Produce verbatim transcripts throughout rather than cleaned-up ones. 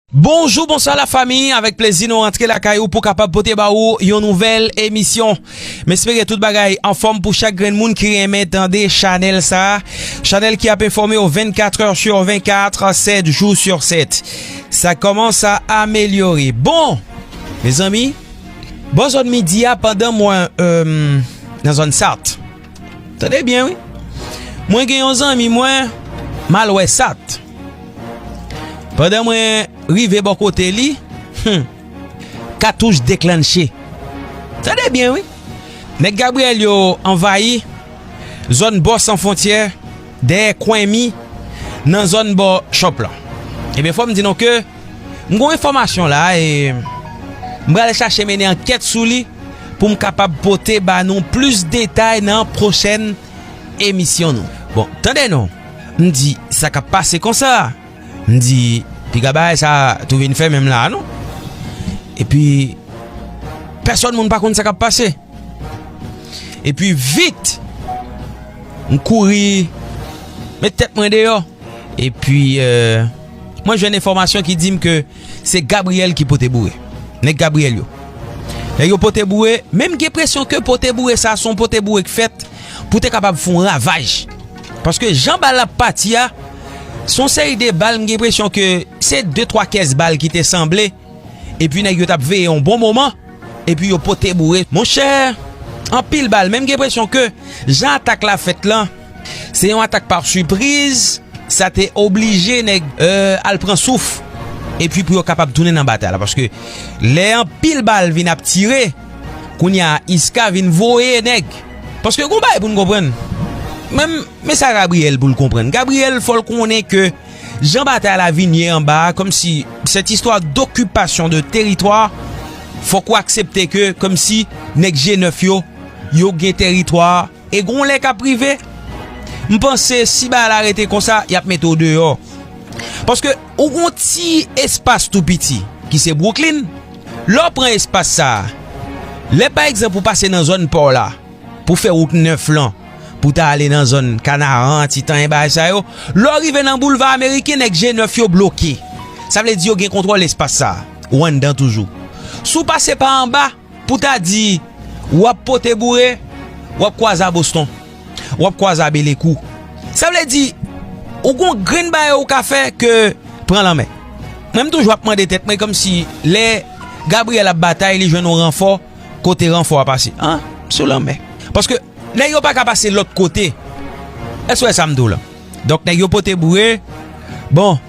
Bonjou, bonswa lafanmi, avèk plezi nou rantre lakay ou pou kapab pote ba ou yon nouvèl emisyon. M espere tout bagay anfòm pou chak grenn moun ki renmen tande chanèl sa a. Chanèl ki ap enfòme w vennkat è sou vennkat, sèt jou sou sèt. Sa kòmanse amelyore. Bon, mezanmi, bò zòn midi a, pandan mwen, euh, nan zòn Sat. Tande byen, wi. Mwen gen yon zanmi mwen, m al wè Sat. Pandan mwen rive bò kote li, hmm, katouch deklanche. Tande byen, wi. Nèg Gabriyèl yo anvayi zòn bò San Fwontyè, dèyè Kwenmi, nan zòn bò Chòp lan. Ebyen, fò m di nou ke m gon enfòmasyon la e m pral chache mennen ankèt sou li pou m kapab pote ba nou plis detay nan pwochèn emisyon nou. Bon, tande non. M di, sa k ap pase konsa? M di, piga bagay sa tou vin fè menm la, non? Epi, pèsòn moun pa konn sa k ap pase. Epi, vit, m kouri, met tèt mwen deyò. Epi, euh, mwen jwenn enfòmasyon ki di m ke se Gabriyèl ki pote boure. Nèg Gabriyèl yo. Nèg yo pote boure, men m gen enpresyon ke pote boure sa, se yon pote boure k fèt pou te kapab fè yon ravaj. Paske jan bal la ap pati a, se yon seri de bal, m gen enpresyon ke se de twa kès bal ki te sanble, epi nèg yo t ap veye yon bon moman, epi yo pote boure. Monchè, anpil bal, men m gen enpresyon ke jan atak la fèt lan, se yon atak pa sipriz, sa te oblije nèg, euh, al pran souf, epi pou yo kapab tounen nan batay la, paske lè anpil bal vin ap tire, kounye a Iska vin voye nèg. Paske gon bagay pou n konprann. Menm, men sa Gabriyèl pou l konprann. Gabriyèl, fò l konnen ke jan batay la vin ye anba a, kòmsi cette histoire d'occupation de territoire, fòk ou aksepte ke kòmsi nèg G nèf yo, yo gen teritwa a, e gon lè k ap rive, m panse si bagay la rete konsa, y ap mete w deyò. Paske ou gon ti espas tou piti, ki se Brooklyn. Lè w pran espas sa a, lè pa egzanp ou pase nan zòn pò la, pou fè wout nèf lan, pou ta ale nan zòn Kanaran, Titan e bagay sa yo, lè w rive nan Boulva Ameriken, nèg G nèf yo bloke. Sa vle di yo gen kontwòl espas sa a. Ou anndan toujou. Si w pase pa anba, pou ta di w ap pote boure, w ap kwaze a Boston, w ap kwaze a Belekou. Sa vle di, ou gon grenn bagay ou ka fè ke pran lanmè. Mwen, m toujou ap mande tèt mwen kòmsi lè Gabriyèl ap batay, li jwenn yon ranfò, kote ranfò a pase? An, sou lanmè. Paske nèg yo pa ka pase lòt kote. Èske w wè sa m di w la? Donk, nèg yo pote boure. Bon,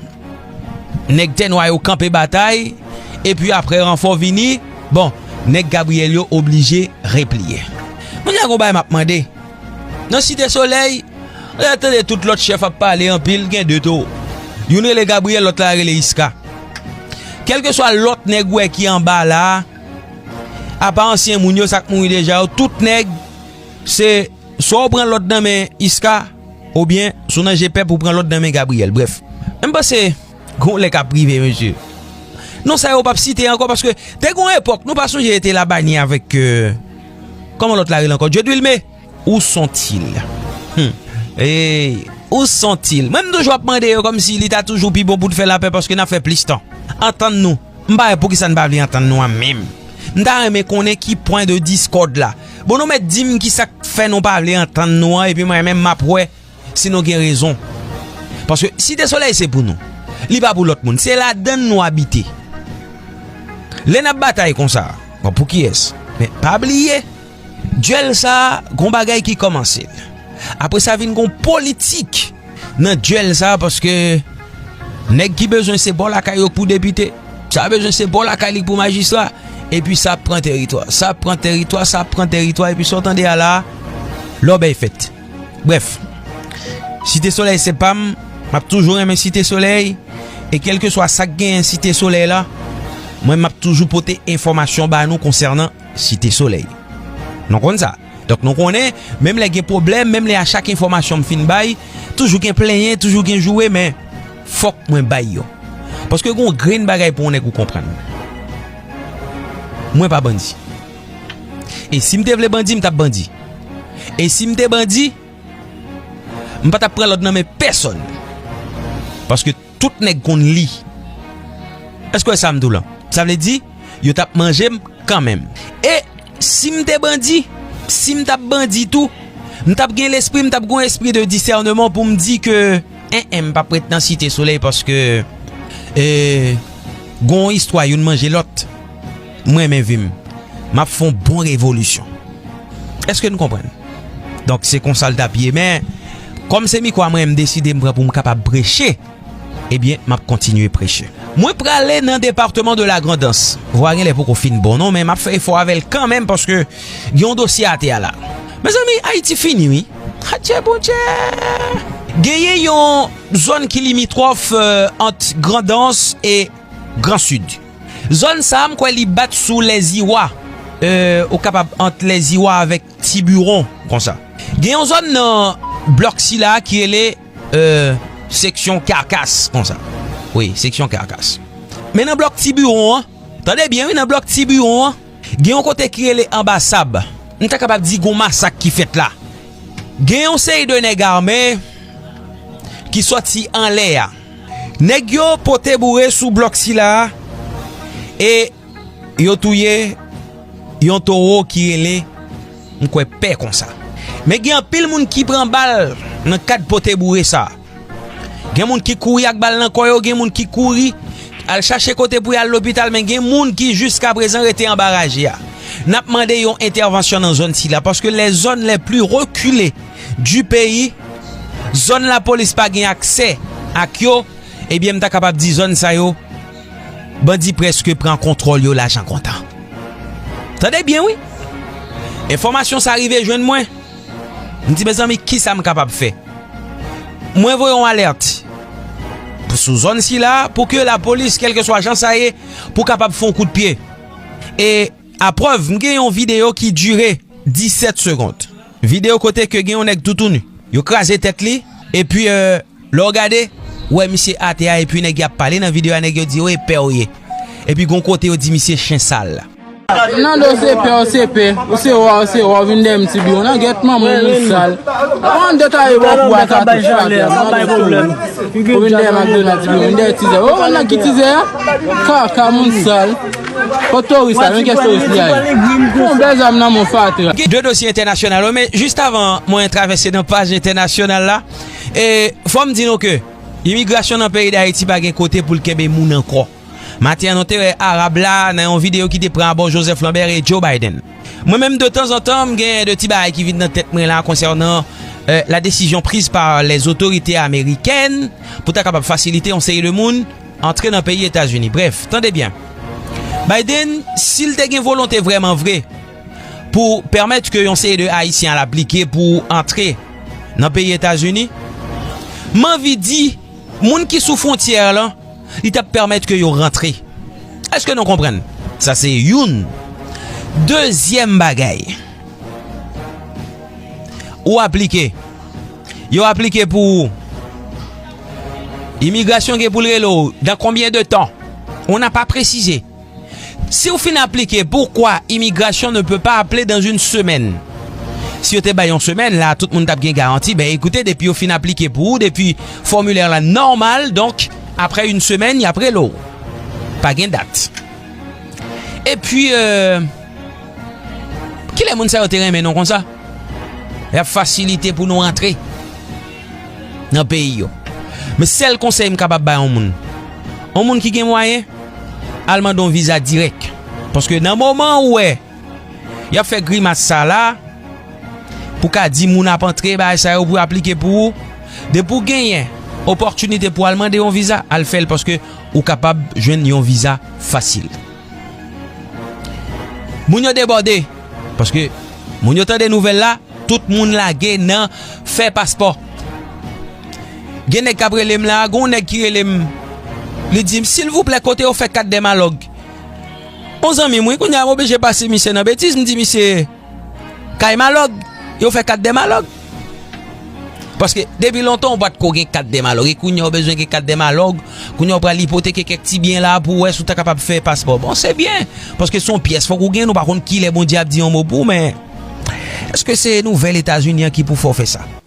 nèg tè nwa yo kanpe batay. Epi apre ranfò vini, bon, nèg Gabriyèl yo oblije repliye. Kounye a gon bagay m ap mande. Nan Site Solèy, lè tande tout lòt chèf ap pale anpil, gen de tou. Youn rele Gabriyèl, lòt la rele Iska. Kèlkeswa lòt nèg ou wè ki anba la a, apa ansyen moun yo, sa k mouri deja yo, tout nèg, se swa w pran lòd nan men Iska, oubyen si w nan je pèp ou pran lòd nan men Gabriyèl. Brèf, men m panse gon lè k ap rive, mesye. Non sa yo p ap site ankò, paske te gon epòk, nou pa sonje te Labani avèk, euh, kòman lòt la rele ankò? Dieudwilmé? Où sont-ils? Hmm. Ey, où sont-ils? Mwen, m toujou ap mande yo kòmsi li ta toujou pi bon pou n fè lapè paske n ap fè plis tan. Antann nou. M pa wè poukisa n pa vle antann nou an menm. M ta renmen konnen ki pwen de diskòd la. Bon, nou mèt di m kisa k fè nou pa vle antann nou an, epi mwen menm m ap wè si nou gen rezon. Paske Site Solèy se pou nou. Li pa pou lòt moun. Se ladann nou abite. Lè n ap batay konsa, bon, pou kiyès? Men pa bliye, dyèl sa a, gon bagay ki kòmanse l. Apre sa, vin gon politik nan dyèl sa a, paske nèg ki bezwen se bò lakay yo pou depite, sa bezwen se bò lakay li pou majistra, epi sa ap pran teritwa, sa ap pran teritwa, sa ap pran teritwa, epi sa w tande a la a, lòbèy fèt. Brèf, Site Solèy se pa m, m ap toujou renmen Site Solèy, e kèlkeswa sa k genyen Site Solèy la, mwen m ap toujou pote enfòmasyon ba nou konsènan Site Solèy. Nou konn sa. Donk, nou konnen, menm lè gen pwoblèm, menm lè a chak enfòmasyon m fin bay, toujou gen plenyen, toujou gen joure, men fòk mwen bay yo. Paske gon grenn bagay pou yon nèg ou konprann. Mwen pa bandi. E si m te vle bandi, m t ap bandi. E si m te bandi, m pa t ap pran lòd nan men pèsonn. Paske tout nèg konn li. Èske w wè sa m di w lan? Sa vle di, yo t ap manje m kanmenm. E si m te bandi, si m t ap bandi tou, m t ap gen lespri, m t ap gen yon espri de disèneman pou m di ke, en, en, m p ap ret nan Site Solèy paske, e, gon istwa youn manje lòt. Mwen renmen vi m. M ap fè yon bon revolisyon. Èske n konprann? Donk, se konsa l t ap ye. Men, kòm se mikwo a mwen, m deside m pran pou m kapab preche, ebyen, m ap kontinye preche. Mwen prale nan depatman de la Grandans. Vwa genlè poko fin bon non, men m ap fè efò avè l kanmenm paske gen yon dosye atè a la. Mezanmi, Ayiti fini, wi. Adje Bondye! Genyen yon zòn ki limitwòf, e, ant Grandans e Gran Sid. Zòn sa a, m kwè li bat sou Lèziwa. E, ou kapab ant Lèziwa avèk Tibiwon, konsa. Gen yon zòn nan blòk sila a ki rele, e, seksyon Kakas, konsa. Wi, seksyon Kakas. Men nan blòk Tibiwon an, tande byen, wi, nan blòk Tibiwon an, gen yon kote ki rele Anbasab. M ta kapab di gon masak ki fèt la. Gen yon seri de nèg ame ki sòti anlè a. Nèg yo pote boure sou blòk sila a e yo touye yon towo ki rele, m kwè, Pè konsa. Men gen anpil moun ki pran bal nan kad pote boure sa a. Gen moun ki kouri ak bal nan kò yo, gen moun ki kouri al chache kote pou y al lopital, men gen moun ki jiskaprezan rete anba raje a. N ap mande yon entèvansyon nan zòn sila, paske les zones les plus reculées du pays, zòn lapolis pa gen aksè ak yo, ebyen, m ta kapab di zòn sa yo, bandi prèske pran kontwòl yo lajan kontan. Tande byen, wi. Enfòmasyon sa rive jwenn mwen. M di, mezanmi, kisa m kapab fè? Mwen voye yon alèt sou zòn sila pou ke lapolis, kèlkeswa jan sa ye, pou kapab fè yon kout pye. E aprèv, m gen yon videyo ki dire disèt segond. Videyo kote ke gen yon nèg toutouni. Yo kraze tèt li, epi, e, lè w gade, ou wè misye atè a, epi nèg y ap pale nan videyo a, nèg yo di, "Wi, pè w ye." Epi gon kote yo di misye chen sal. Nan do se pè, ou se pè, ou se wa, ou se wa, ou vin dèyè m Tibiwon, nan gèt manman w, moun sal. Ou an detaye bò kou a sa tou, sou atè a, nan do se w. Ou vin dèyè McDonald Tibiwon, vin dèyè tizè. Ou konn nèg ki tizè a? Kaka, moun sal. Kot touris la, men kiyès touris li a ye? Yon bèl zam nan men w, fatra. De dosye entènasyonal, wi, men jis avan mwen travèse nan paj entènasyonal la, e fò m di nou ke imigrasyon nan peyi Dayiti pa gen kote pou l kenbe moun ankò. Maten an, nou te wè Arab la nan yon videyo ki te pran abò Joseph Lambert e Joe Biden. Mwen menm, de tanzantan, m gen de ti bagay ki vin nan tèt mwen la konsènan, e, la décision prise par les autorités américaines pou ta kapab fasilite yon seri de moun antre nan peyi Etazini. Brèf, tande byen. Biden, si l te gen volonte vrèman vre pou pèmèt ke yon seri de Ayisyen al aplike pou antre nan peyi Etazini, m anvi di, moun ki sou fwontyè lan, li t ap pèmèt ke yo rantre. Èske nou konprann? Sa se youn. Dezyèm bagay, ou aplike. Yo aplike pou ou. Imigrasyon gen pou l rele w dans combien de temps? On n'a pas précisé. Si w fin aplike, pourquoi immigration ne peut pas appeler dans une semaine? Si yo te bay yon semèn, la, tout moun t ap gen garanti. Ben, ekoute, depi yo fin aplike pou ou, depi fòmilè la nòmal, donk, apre yon semèn, y ap rele w. Pa gen dat. Epi, e, kilè moun sa yo te renmen nou konsa? Y ap fasilite pou nou antre nan peyi yo. Men sèl konsèy m kapab bay yon moun, yon moun ki gen mwayen, al mande yon viza dirèk. Paske nan moman ou wè y ap fè grimas sa la, pou ka di moun ap antre, bagay sa yo pou aplike pou ou, depi w genyen opòtinite pou al mande yon viza, al fè l, paske ou kapab jwenn yon viza fasil. Moun yo debòde, paske moun yo tande nouvèl la, tout moun lage nan fè paspò. Gen nèg k ap rele m la, gen yon nèg ki rele m, li di m, "Silvouplè, kote yo fè kat dè malòg?" Yon zanmi m, wi, kounye a m oblije pase misye nan betiz, m di misye, "Kay malòg, yo fè kat dè malòg." Paske depi lontan, ou pa t ko gen kat dè malòg. E kounye a, ou bezwen gen kat dè malòg. Kounye a, ou pral ipoteke kèk ti byen la pou wè si w ta kapab fè paspò. Bon, se byen. Paske se yon pyès, fòk ou gen, nou pa konn kilè Bondye ap di yon mo pou ou, men èske se nouvèl Etazini an ki pou fè w fè sa?